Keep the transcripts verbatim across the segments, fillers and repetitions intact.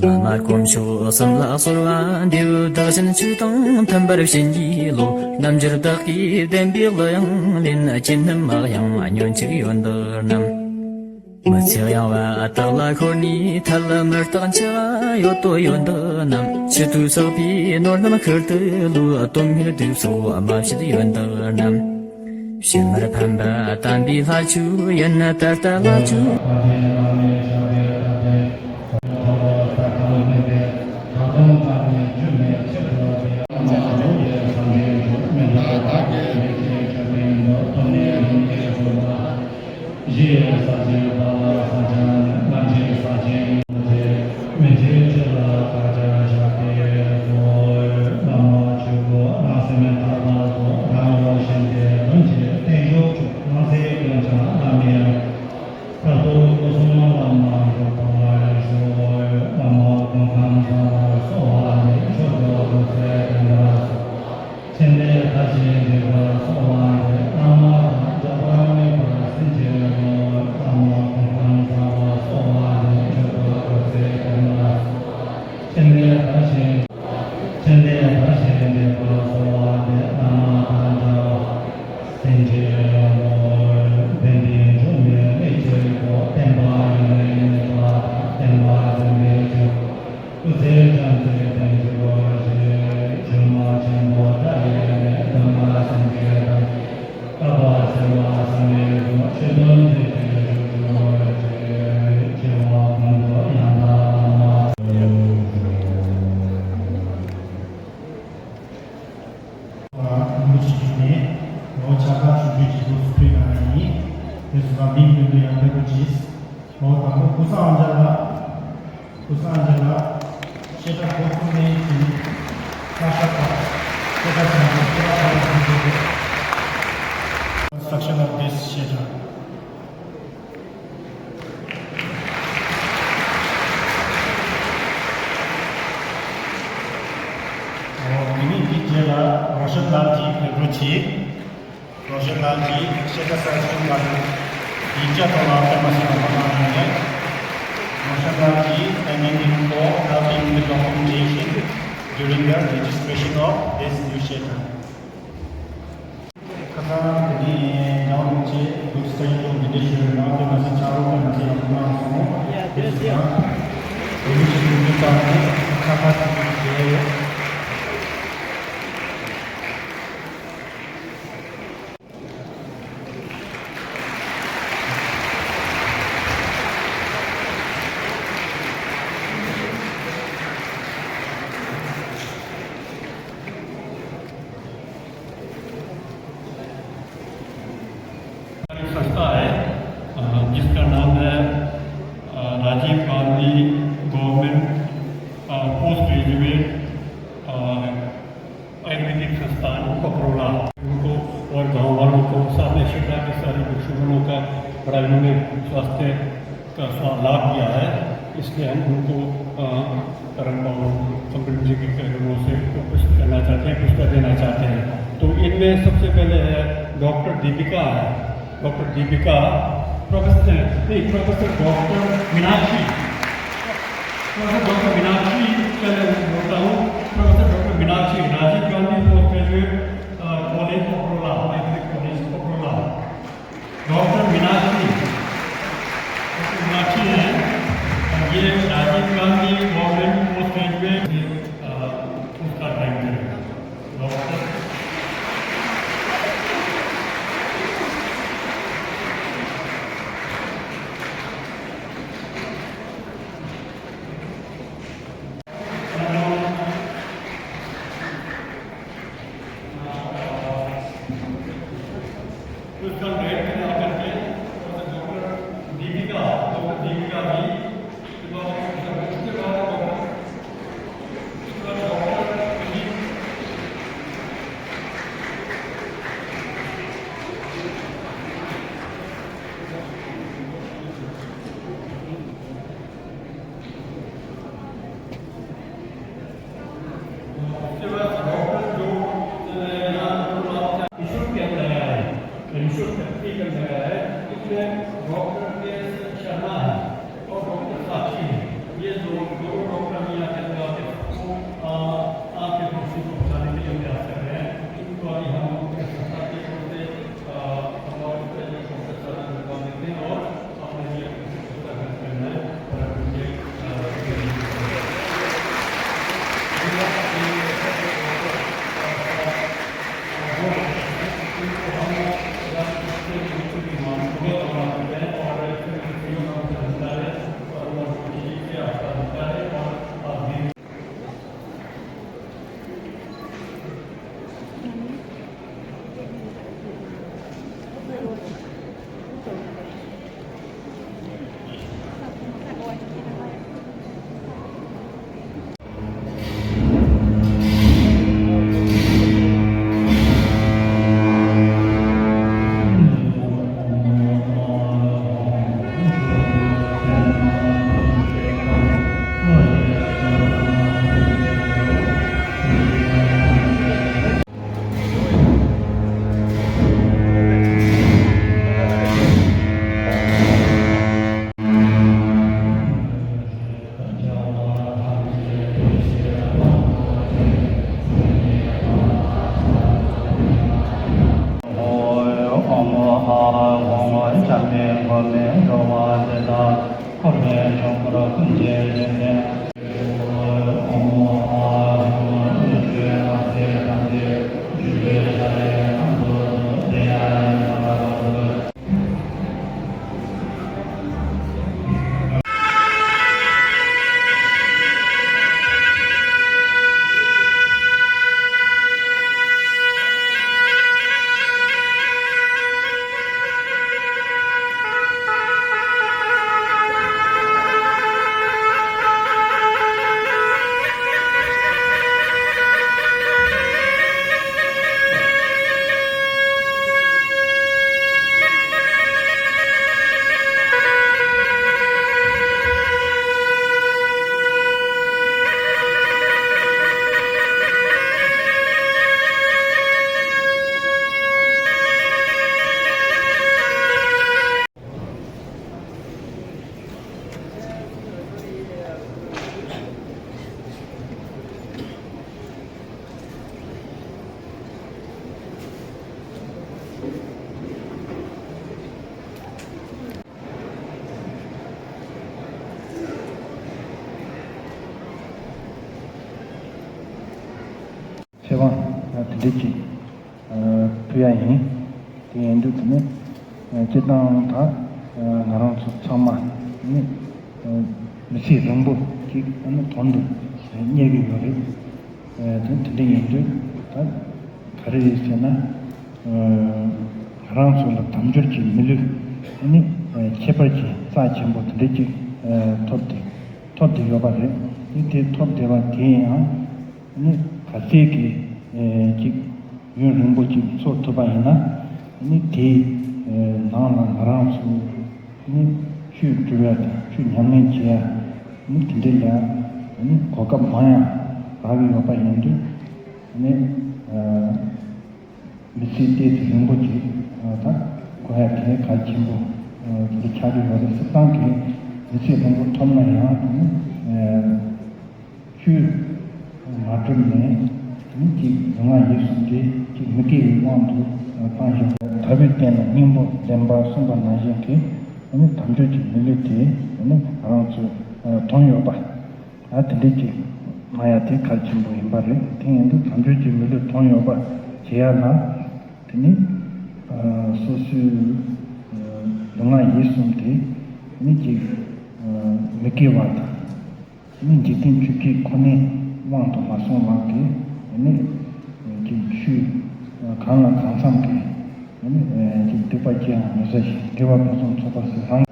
བླ་མ་དཀོན་མཆོག་གསུམ་ལ་གསོལ་བ་འདེབས། བདག་གཞན་ཆོས་དང་མཐུན་པར་བྱིན་གྱིས་རློབས། རྣལ་འབྱོར་བདག་གིས་བསྟན་པའི་གླུ་དབྱངས་ལེན། ཅི་ནུས་མ་ཡང་ཉོན་ཅིག་ཡོན་བདག་རྣམས། མི་ཚེ་གཡེང་བ་དག་ལ་ཤོར་ནས་ཐལ། མི་རྟག་འཆི་བ་ཡོད་དོ་ཡོན་བདག་རྣམས། མཆུ་ཏོ་གསོག་པའི་ནོར་རྣམས་ཤུལ་དུ་བླུགས། དོན་མེད་དུག་སོགས་མ་བྱེད་ཡོན་བདག་རྣམས། ཕྱི་མར་ཕན་པ་དམ་པའི་ལྷ་ཆོས་ཡིན། ད་ལྟ་ལྷ་ཆོས། ལོ་ཆིག་ནས་ལོ་ཆ་ག་ཆུང་ཆུང་གཅིག་ཏུ་སུ་ཕུལ་གནང་ཡིན། དེ་སུ་ལ་མིང་འདོན་དུ་ཡང་ཕེབས་པོ་གྱིས། ལོ་དང་པོ་ཀུ་སང་ཨང་ཅག་ལགས། ཀུ་སང་ཨང་ཅག་ལགས། བཤད་གྲྭ་འགོ་བཙུགས་ནས་བྱིན་གསར་ཤོག་དང་བཤད་གྲྭ་བྱང་བའི་བཤད་གྲྭ་ཁག་ལ་ཕུལ་དགོས། Construction of this བཤད་གྲྭ། འོ་དེ་ནས་འདི་རྗེས་ལ་རོ་ཤན་ལགས་ཀྱིས་ཕེབས་རོགས་གྱིས། རོ་ཤན་ལགས་ཀྱིས་བཤད་གྲྭ་གསར་བཞེངས་པར་ཡིག་ཆ་ཐོག་ལ་དཔེ་མ་སྲིད་པ་མ་གནང་ནས། རོ་ཤན་ལགས་ཀྱིས་standing in for helping the documentation during the registration of this new བཤད་གྲྭ། ཁ་སང་དེ་ནས་ཡང་རིན་པོ་ཆེ་འདུག་སེ་ཡོང་གི་འདི་ཞུ་ཡོད་ན་དེ་མ་ཟད་ཕྱག་རོགས་དེ་མ་ཟད་ཡང་གནང་སོང་། དེ་ཡང་རིན་པོ་ཆེ་འདུག་སེ་བཏང་ནས་ཁ་ཁ་ཐུག་ཐུག་བྱས་ཡོད། संस्था है, अ, जिसका नाम है, अ, राजीव गांधी गवर्नमेंट, अ, पोस्ट ग्रेजुएट, अ, आयुर्वेदिक संस्थान पपरोला। उनको और गांव वालों को, साथ में क्षेत्र के सारे भिक्षुगणों का बड़ा इन्होंने स्वास्थ्य का स्वास्थ्य लाभ किया है, इसलिए हम उनको, अ, करम और संपन्न जी के चरणों से पुष्प करना चाहते हैं, पुष्प देना चाहते हैं। तो इनमें सबसे पहले है डॉक्टर दीपिका है, डॉक्टर दीपिका, प्रोफेसर, नहीं, professor doctor Meenakshi, professor doctor Meenakshi, चलिए मैं बोलता हूँ, प्रोफेसर डॉक्टर मीनाक्षी, राजीव गांधी पोस्ट ग्रेजुएट, अ, कॉलेज पपरोला, आयुर्वेदिक कॉलेज पपरोला। डॉक्टर मीनाक्षी, डॉक्टर मीनाक्षी हैं, ये राजीव गांधी गवर्नमेंट पोस्ट ग्रेजुएट, अ, उसका टाइम है। डॉक्टर उसका ग्रेड में आकर के डॉक्टर दीपिका, डॉक्टर दीपिका भी, उसके बाद ཚེ་དབང་དེ་འདྲས་ཅིག་ཕུལ་ཡ་ཡིན། དེ་ཡིན་དུས་དེ་ནི་སྤྱིར་བཏང་ད་ང་རང་ཚོ་ཚང་མ་ནི་མི་ཚེ་རིང་པོ་ཅིག་ཨ་ནི་དོན་དུ་གཉེར་གྱི་ཡོད་རེད། དེ་དེ་འདྲ་ཡིན་དུས་ད་ག་རེ་རེད་ཟེར་ན། ང་རང་ཚོ་ལ་དལ་འབྱོར་གྱི་མི་ལུས་ནི་ཁྱད་པར་གྱི་རྩ་ཆེན་པོ་དེ་འདྲ་ཅིག་ཐོབ་སྟེ་ཐོབ་སྟེ་ཡོད་པ་རེད། དེ་དེ་ཐོབ་བསྡད་པ་དེ་ཡང་ནི་ག་ཚད་ཀྱི་ཅིག་ཡུན་རིང་པོ་ཅིག་འཚོ་ཐུབ་པ་ཡིན་ན་ནི་དེའི་ནང་ལ་ང་རང་ཚོ་ནི་ཆོས་སྒྲུབ་ཡ་དང་ཆོས་ཉམས་ལེན་བྱེད་ཡ་ནི་དེ་འདྲ་ལ་ནི་གོ་སྐབས་མང་ཡང་རག་གི་ཡོད་པ་ཡིན་དུས་ནི། མི་ཚེ་ཏོག་ཙམ་རིང་པོ་ཅིག་ད་དགོས་ཡ་དེ་གལ་ཆེན་པོ་འདི་ཆགས་ཀྱི་ཡོད་རེད། སྤྱིར་བཏང་གི་མི་ཚེ་རིང་པོ་ཐོབ་ན་ཡང་ཆོས་མ་སྒྲུབ་ནས་ཅིག་ལུས་ངག་ཡིད་གསུམ་དེ་ཅིག་མི་དགེ་བའི་དབང་དུ་བཏང་ཞིང་། དལ་བའི་རྟེན་ལ་སྙིང་པོ་ལེན་པར་གསུངས་པ་ནང་བཞིན་གྱི་དལ་འབྱོར་གྱི་མི་ལུས་དེ་ང་རང་ཚོས་དོན་ཡོད་པ། ཨ་དེ་འདྲས་ཅིག་མ་ཡ་དེ་གལ་ཆེན་པོ་ཡིན་པ་རེད། དེ་ཡིན་དུས་དལ་འབྱོར་གྱི་མི་ལུས་དོན་ཡོད་པ་བྱེད་ཡ་ལ་དེ་ནི་སོ་སོའི་ལུས་ངག་ཡིད་གསུམ་དེ་ནི་ཅིག་མི་དགེ་བ་དང་ནི་འཇིག་རྟེན་བཅུ་གཅིག་ཁོ་ནའི་དབང་དུ་མ་སོང་བར་དེ་ནི་ཅིག་ཆོས་གང་ལ་གང་འཚམ་གྱི་ནི་ཅིག་སྡིག་པ་ཅི་ཡང་མི་བཟའ་ཞིང་དགེ་བ་ཕུན་སུམ་ཚོགས་པ་ཟེར་རང་།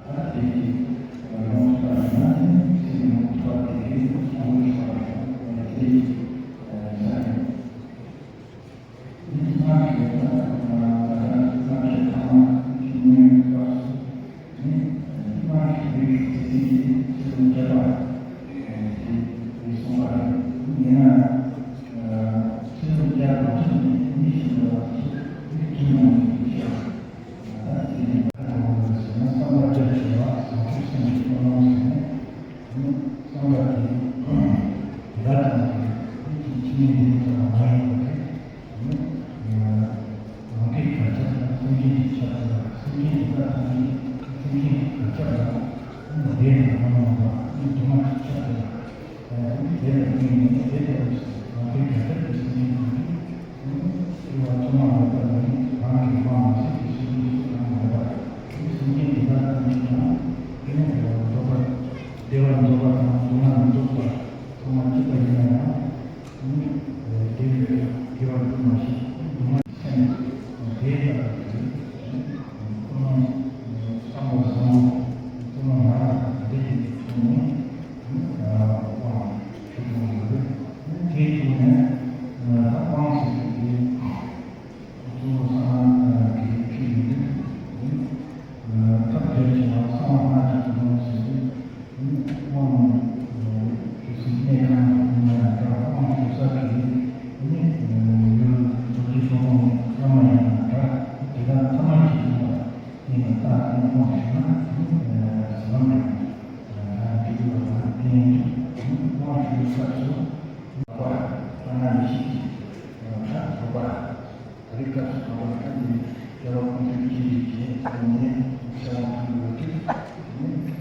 བདེ་བ་འདོད་པ་དང་སྡུག་བསྔལ་མི་འདོད་པ་ཚང་མ་སྐྱིད་པ་ཡིན་ན་ཡང་། དེ་ཡི་དགེ་བ་སྒྲུབ་མ་ཤེས་སྡུག་བསྔལ་སེམས་དེ་ལྟ་བུ་ཁོ་རང་བསམ་པ་བཟང་པོ་ཁོ་རང་ང་རང་དེ་ཡི་ཐོག་ནས་དབང་ཞུ་དགོས་ཡོད་རེད། དེའི་ཐོག་ནས་ད་དབང་ཟེར་དུས་དེ། གཙོ་བོ་གསང་སྔགས་ཀྱི་ཆོས་ཡིན་ཏེ། ཐབས་ལས་ཀྱི་ནང་གསང་བ་སྔགས་ཀྱི་སྒོ་ནས་ཟེར་ཏེ། དབང་ཞུ་སའི་གནས་ཁང་ཡིན་ན་འདྲ། དབང་ཞུ་ས་ཀྱི་ཡུལ་རྡོ་རྗེ་སློབ་དཔོན་བླ་མ་ཡིན་ན་འདྲ། དེ་དག་ཐ་མལ་གྱི་སྟོན་པ་ཡིན་ན་བཏགས་ནས་དབང་ཞུ་ན་ཟེར་ལམ་འགྲོ་བ་དང་འགྲིག་གི་ཡོད་པ་དང་། དེ་ཡིན་དུས་དབང་ཞུ་སྐབས་སུ་ལག་པ་ལྔ་ནས་བཤིག་སྟེ་ད་ལག་པ། ད་རེས་སྐབས་སུ་བབ་པ་ད་ནི་རྒྱལ་བ་ཀུན་འདུས་རྗེ་རིན་པོ་ཆེ་ནས་ཚེ་དབང་ཐོབ་ཡོད་དུས་ནི།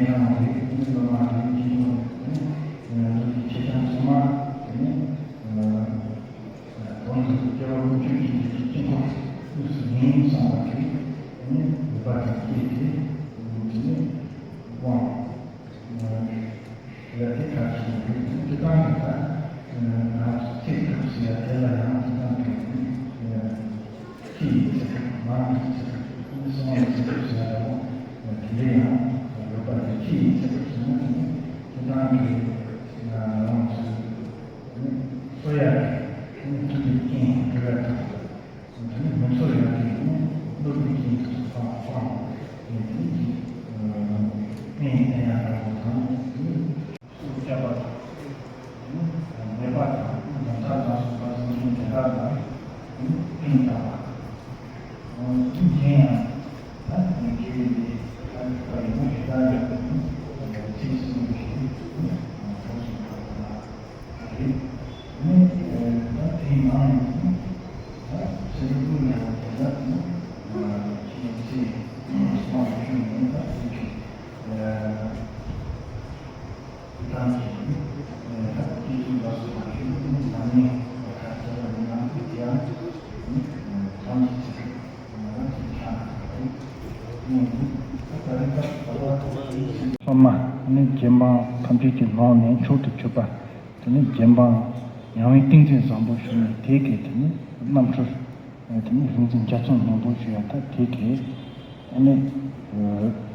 ཡང་རེད། སློབ་མ་རེད། ཅེས་སོགས་ནི་སློབ་ཀྱི་ཆེ་ཆུང་ཚང་མ་དེ་ནི་དོན་དུ་སྐྱེ་བ་ཀུན་བཏུས་ཀྱི་དཀྱིལ་འཁོར་དངོས་སུ་ཡིན་བསམ་པ་དེ་ནི་འོད་པ་དང་བཅས་ཏེ་དེ་ནི་དབང་། ཡ་དེ་ག་ཞིག་ཡིན་དུས་དེ་དང་དེ་དག་ང་ཚོ་ཚེ་སྒྲུབ་ཟེར་ཡ་དེ་ལ་ཡང་དེ་དང་དེ་ཡིན། ཕྱི་ཡི་ཚེ་སྒྲུབ། ནང་གི་ཚེ་སྒྲུབ། གསང་བའི་ཚེ་སྒྲུབ་ཟེར་ཡ་ཡང་དེ་འདྲའི་ཡང་ཡོད་པ་རེད། ཕྱི་ཡི་ཚེ་སྒྲུབ་ཟེར་ན་དེ་ནི་དེ་དང་དེ་རང་ཚོའི་གསོ་ཡ་རེད། ཐུགས་ཀྱི་རྐྱེན་སྒྲུབ་ཡ་དང་། དེ་ནི་མི་ཚོར་ཡང་དེ་ནི་བློ་གི་རྐྱེན་དུ་སྤང་སྤང་ནས་དེ་ནི་ཅིག་ཨེ་ཨེ་ཡང་རང་དང་དེ་ནི་སུ་སྐྱབས་པ་དང་དེ་ནི་མོས་པ་དང་ནམ་མཁའ་ལ་སོགས་པ་སེམས་ཅན་དེ་དག་ལ་དེ་ནི་ཕན་བཏགས་པ། དེ་ནི་གཞན་ཡང་ད་དེ་ནི་དགེ་བའི་ལས་ལ་འཇུག་པ་ཡིན་ན་དེ་དག་ཡང་དེ་ནི་ཚིག་གསུམ་གྱིས་དེ་ནི་གྲོགས་སུ་འགྲོ་བ་དང་། རེད། ནི་ད་དེའི་ནང་ནས་ད་ཚེ་རབས་ཀུན་ལ་དེ་ལ་ནི་ཕྱིན་ཚེ་སོང་བའི་ཤུལ་ནས་ད་དེ་གི་དེ་དང་གི་ནི་ད་སྐྱེ་ཚུལ་ལ་སོགས་པ་ཤུལ་ནི་ནམ་ནས་ད་ཚེ་རབས་ནང་དུ་དེ་ཡང་ནི་ཐམས་ཅད་ཚེ་རབས་ནང་ཚེ་ཆགས་ནས་ད་དེ་ནི་ད་ད་རེས་ད་བར་བ་སློབ་མ་ནི་རྗེ་འབངས་ཐམས་ཅད་ཀྱི་ནང་ནས་མཆོག་ཏུ་གྱུར་པ། དེ་ནས་རྗེ་འབངས་ཡང་བའི་ཏིང་འཛིན་བཟང་པོ་བྱུང་ནས་དེ་གའི་དེ་ནས་རྣམ་འཕྲུལ། དེ་ནས་རིག་འཛིན་འཇའ་ཚོན་སྔོན་པོ་ཞུ་ཡ་ད་དེ་གའི་ཨ་ནི་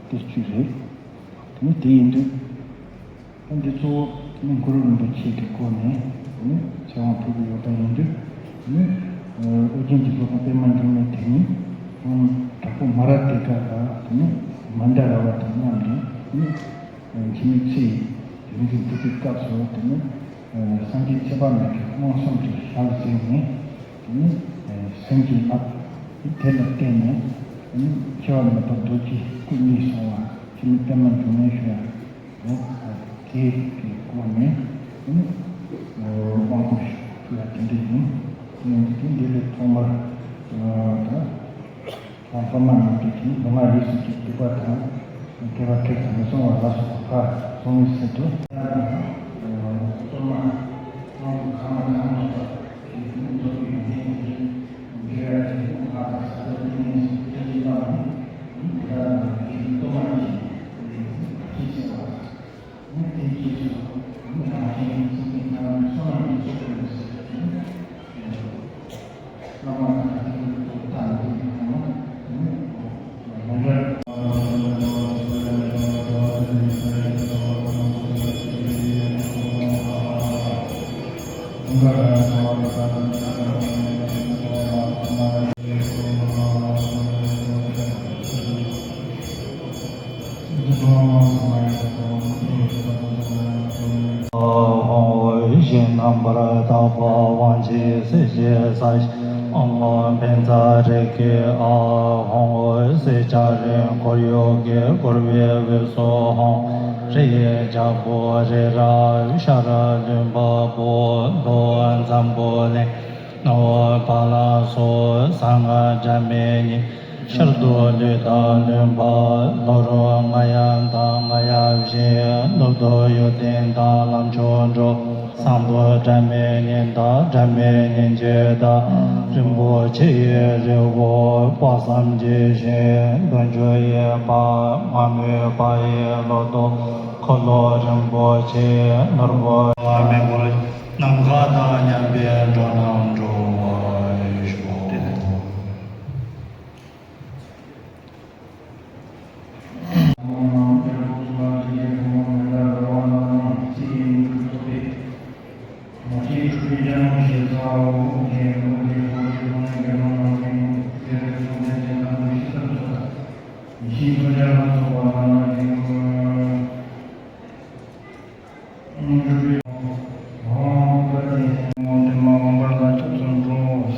དེ་བཅུ་རེད། དེ་ནས་དེ་ཡིན་དུས་ད་འདི་གཙོ་བོ་དེ་ནས་གུ་རུ་རིན་པོ་ཆེ་གི་སྒོ་ནས་དེ་ནས་ཚེ་དབང་ཐོབ་ཀྱི་ཡོད་པ་ཡིན་དུས་དེ་ནས་ཨོ་རྒྱན་གྱི་སློབ་དཔོན་པདྨ་འབྱུང་གནས་དེ་ཉིད་དྲག་པོ་མ་ར་དེ་ཀ་དང་དེ་ནས་མནྡ་ར་བ་དང་མཉམ་དུ་དེ་ནས། འཆི་མེད་ཚེ་ཡི་རིག་འཛིན་སྤྲུལ་པའི་སྐབས་སུ་དེ་ནི་སངས་རྒྱས་ཚེ་དཔག་མེད་ཀྱི་དབང་གསུམ་གྱི་ཞལ་གཟིགས་ནས་དེ་ནི་སེམས་ཀྱི་བརླབས་དེ་དེ་ལ་བརྟེན་ནས་དེ་ནི་འཆི་བ་མེད་པ་རྡོ་རྗེའི་སྐུ་བརྙེས་སོང་བ་འཆི་མེད་པདྨ་འབྱུང་གནས་ཞུ་བ་དེ་དེ་གི་སྒོ་ནས་དེ་ནི་དབང་བསྐུར་ཞུ་བ་དེ་འདྲ་ཡིན། དེ་ནི་དེ་འདི་ལས་ཐོག་མར་ད། ཁོང་སློབ་མ་རྣམས་ཀྱིས་ཀྱང་ལུས་ངག་ཡིད་གསུམ་གྱི་སྡིག་པ་དང་། སྐྱེ་བ་ཁྲིད་དུ་མི་སོང་བ་ལ་སོགས་པ་ཕར་སོང་བའི་ཚེ་དུ། སློབ་མ་རྣམས་གང་ལ་གང་འདུལ་བ་ཞིག་ཏུ་འགྲོ་བའི་ཡོན་ཏན་གྱི་འབྲེལ་བ་དེ་ངག་དང་བཟའ་ཟླ་བསྟེན་གནས་སུ་སྐྱབས་རྗེ་བླ་མ་ནི་དེ་དག་ནང་གི་སློབ་མ་ཡིན་ཞེས་ཁྱེད་གསོལ་བ། ནི་དེའི་རྗེས་སུ་ནི་རང་གཞན་སེམས་ཅན་ཐམས་ཅད་བསོད་ནམས་ཀྱི་ཚོགས་ཀྱིས་བསུ་ཞིང་། བླ་མ་དང་དེ་ཉིད་དུ་བལྟ་ནས་དེ་ཉིད་དུ་ནི་ལུང་རབ། ཧོང་ཧོ་ཞེས་རྣམ་པར་དག་པ་དབང་ཆེན་སྲས་ཀྱི་ས་གཞི་ཨ་ཧོང་ཕན་མཚན་རིགས་ཀྱི་ཨ་ཧོང་སྲས་ལྕགས་རི་འཁོར་ཡུག་གིས་བསྐོར་བའི་དབུས་སུ་ཧོང་རི་ཡི་རྒྱལ་པོ་རི་རབ་ཤར་ལུས་འཕགས་པོ་ལྷོ་འཛམ་བུ་གླིང་ནུབ་བ་ལང་སོགས་གསང་སྔགས་སྒྲ་མེད་ཉིད། ཤར་དུ་ལུས་དང་ལུས་འཕགས་ལྷོ་རུ་རྔ་ཡབ་དང་རྔ་ཡབ་བཞི། ནུབ་ཏུ་གཡོ་ལྡན་དང་ལམ་མཆོག་འགྲོ། ཟངས་མདོག་སྒྲ་མེད་ཉིད་དང་སྒྲ་མེད་ཉིད་ཀྱི་བདག་རིན་པོ་ཆེ་ཡི་རི་བོ་དཔག་བསམ་གྱི་ཞིང་འདོད་འཇོ་ཡི་ཕ་ང་མོས་པ་ཡི་ལོ་ཏོག་འཁོར་ལོ་རིན་པོ་ཆེ་ནོར་བུ་བ་མེ་འཁོར་ནམ་མཁའ་དང་མཉམ་པའི་འགྲོ་རྣམས་འགྲོ་བར་ཤོག།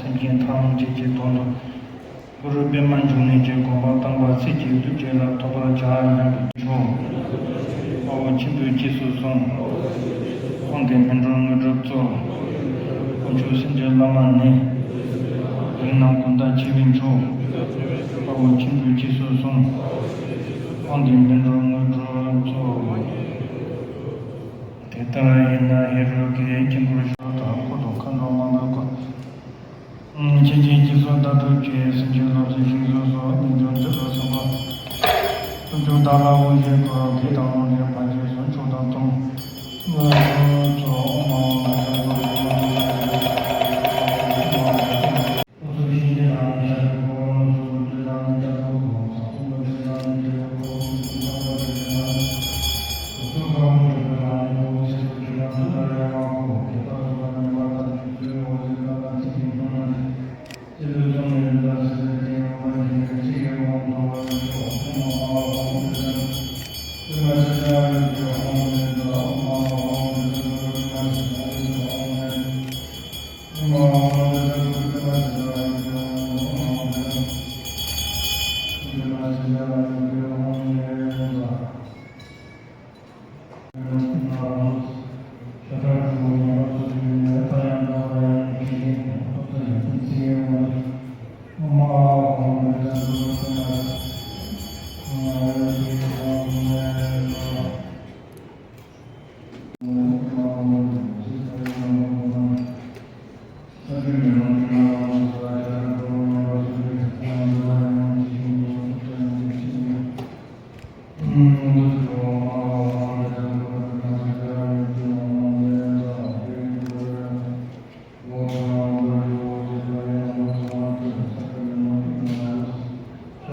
སེམས་ཅན་ཐམས་ཅད་ཀྱི་དོན་དུ། གུ་རུ་པདྨ་འབྱུང་གནས་ཀྱི་དགོངས་པ་དམ་པ་ཚིག་གཅིག་ཏུ་བཅད་ལ་ཐོབ་པར་བྱ་སྙམ་པའི་ཕྱིར་རོ། དཔའ་བོ་མཆིམས་ཕུའི་རྗེས་སུ་སོང་། དབང་ལྡན་སྨིན་གྲོལ་དངོས་གྲུབ་སྩོལ། དཀོན་མཆོག་སེམས་ཅན་བླ་མ་ནི། རིགས་རྣམས་ཀུན་བདག་ཆེ་བའི་མཆོག། དཔའ་བོ་མཆིམས་ཕུའི་རྗེས་སུ་སོང་། དབང་ལྡན་སྨིན་གྲོལ་དངོས་གྲུབ་སྩོལ། ལྟར་ཡིན་ན་ཧེ་རུ་ཀའི་སྐྱིན་འགྲུལ་ཞོར་དང་ཁོ་དང་མཁའ་འགྲོ་མ་ལ་བསྐོར། ཆོས་ཀྱི་སྤྱི་གསུམ་ལྟ་གྲུབ་ཀྱི་སེམས་ཅན་བསླབ་བྱའི་ཞིང་གསུམ་སོགས་རྣལ་འབྱོར་འདི་ལ་སོགས་པ་སུམ་ཅུ་དག་ལ་དབང་བཞི་སྐོར་བགེགས་དང་རླུང་གི་ཕར་ཕྱིན་སོགས་མཆོག་དང་གཏོང་། ལྔ་སོགས་ཨོཾ་ཨཱཿཧཱུྃ་བཛྲ་གུ་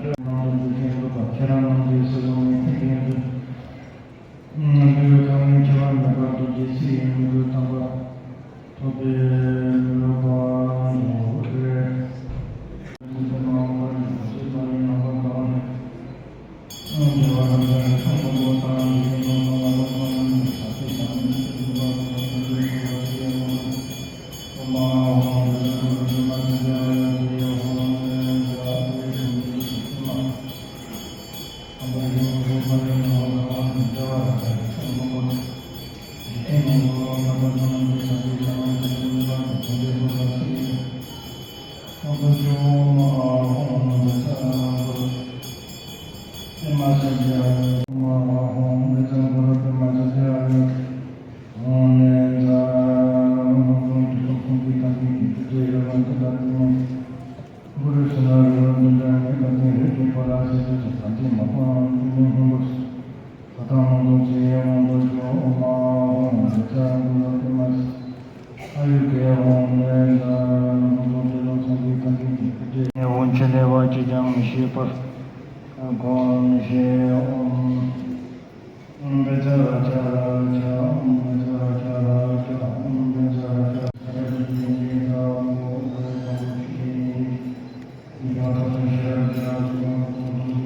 རུ་པྲ་མ་ཎ་ཡ། ཁྱེད་རང་རྣམས་ཀྱི་སྲིད་ལུང་ནས་ཐུགས་ཀྱི་འདུན། ལུས་གང་ཉིད་འཆི་བ་མེད་པར་ཐུགས་རྗེས་གཟིགས། ཡོན་ཏན་དམ་པ་ཐོབ་པའི་ལོ་པ་འགྲོ་རེད། གུ་རུ་སུ་ན་རུ་རུ་འདི་འདྲ་ངའི་བཀའ་དྲིན་རེད་དེ། ཁོ་རང་སྲས་སུ་ཅིག་དམ་ཚིག་མ་སྤངས་དུས་ནས་སྔོན་པོ་ད་ལྟ་མང་ཚོགས་ཀྱི་དབང་དུ་བྱོན། ཨོཾ་ཨཱཿཧཱུྃ་བཛྲ་གུ་རུ་པདྨ་སིདྡྷི་ཨཱ་ཡུ་ཀེ་ཧཱུྃ་ལས་ད་མང་ཚོགས་ཀྱི་ལུགས་བཟང་གི་དམ་ཚིག་གི་ཁུ་ཁྲེ་ནས་འོང་ཆེ་ལས་བ་ཅི་ཀྱང་མི་ཤེས་པར་གོམས་ཤིག་ཨོཾ། ཨོཾ་བཛྲ་ཨ་ཙ་ར་ཙ། ཨོཾ་བཛྲ་ཨ་ཙ་ར་ཙ། ཨོཾ་བཛྲ་ཨ་ཙ་ར་ཙ། ཨོཾ་བཛྲ་ཨ་ཙ་ར་ཙ། ཨོཾ་བཛྲ་ཨ་ཙ་ར་ཙ། ཨོཾ་བཛྲ་ཨ་ཙ་ར་ཙ། ཨོཾ་བཛྲ་ཨ་ཙ་ར་ཙ།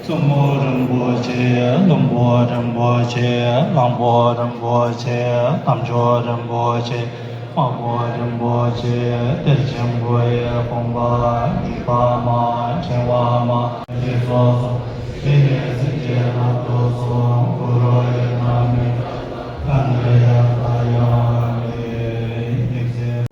གཙོ་མོ་རིན་པོ་ཆེ། བློན་པོ་རིན་པོ་ཆེ། གླང་པོ་རིན་པོ་ཆེ། རྣམ་ཅོ་རིན་པོ་ཆེ། དམར་པོ་རིན་པོ་ཆེ། གཏེར་ཆེན་པོའི་དགོངས་པ་རིག་པ་མ། ཕྲེང་བ་མ། ཞེས་སོགས་སོ། དེ་ནས་སྲིན་པོའི་ནང་དུ་སོང་། གུ་རུ་ཡི་རྣམ་སྨིན་ཐམས་ཅད་ཡང་དང་ཡང་དུ་ཡེ་ཤེས།